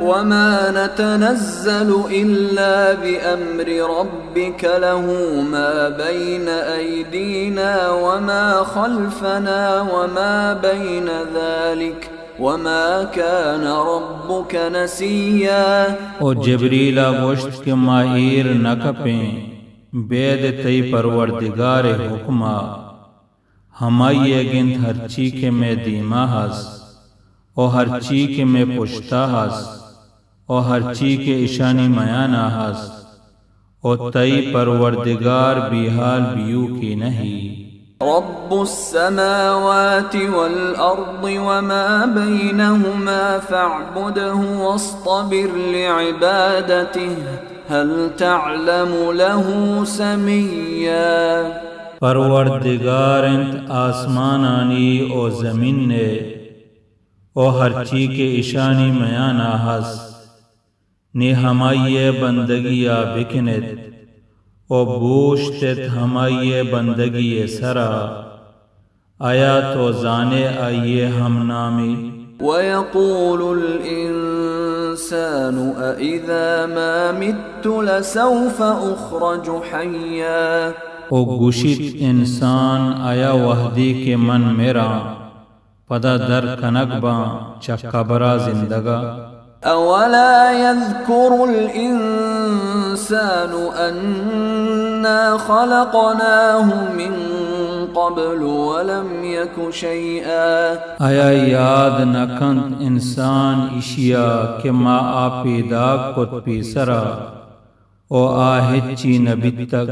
وما نتنزل إلا بأمر ربك له ما بين أيدينا وما خلفنا وما بين ذلك وما كان ربك نسيا۔ او جبریل ءَ گوشت کہ ما ایر نہ کپیں بید تئی پروردگار ءِ حکم ءَ۔ ہمائی ءَ گند ہرچی کہ مئے دیما ہست، او ہرچی کہ مئے پشتا ہست، او ہرچی کہ اشانی میانا ہست، او تئی پروردگار بیحال بیوکی نہی۔ رب السماوات والأرض وما بينهما فاعبده واصطبر لعبادته هل تعلم له سميا۔ پروردگار انت آسمانانی او زمین ءِ او ہرچی کہ اشانی میانا ہست، نی ہمائی ءِ بندگی ءَ بکن ات او بوشت ات ہمائی ءِ بندگی ءِ سرا۔ آیا تو زانئے آئی ءِ ہم نامی؟ ويقول الإنسان أإذا ما مت لسوف أخرج حيا۔ او گوشیت انسان، آیا وہدے کہ من مراں، پدا در کنگ باں چہ قبرا زندگا؟ أولا يذكر الإنسان أنا خلقناه من قبل ولم يك شيئا۔ آیا یاد نہ کنت انسان اشیا کہ ما آ پیداک کت پیسرا؟ او آ ہچی نہ بیتگ،